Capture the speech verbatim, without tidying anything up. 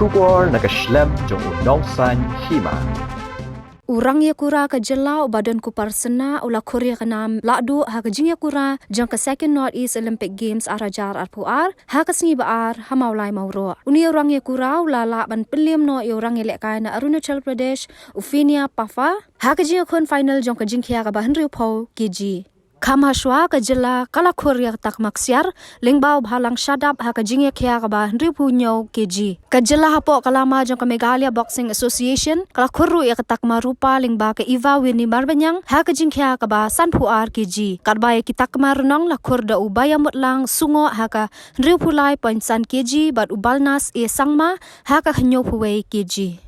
Khubor na ka shlem jong u Nongsaiñ Hima. U Rangïakura ka jylla u Bah Donkupar Shylla u la khur ïa ka nam lahduh ha ka jingïakura jong ka Second North East Olympic Games ar hajar arphew ar ha ka sngi ba ar ha Mawlai Mawroh. Une u Rangïakura u la lah ban pynlem noh ïa u Rangïalehkai na Arunachal Pradesh u Phinia Phafa ha ka jingïakhun final jong ka jingkhia kaba hynriewphew kg. Kham hashwa ka jylla ka la khur ïa ka takma ksiar lyngba u Bhalang Shadap ha ka jingïakhia kaba hynriewphew hynñiew kg. Ka jylla hapoh ka lama jong ka Meghalaya Boxing Association ka la khur ruh ïa ka takma rupa lyngba ka Eva Winnie Marbaniang ha ka jingkhia kaba sanphew ar kg. Katba ïa ki takma rnong la khur da u Bayamutlang Sungoh ha ka hynriewphew lai point san kg bad u Balnas A Sangma ha ka hynñiewphew wei kg.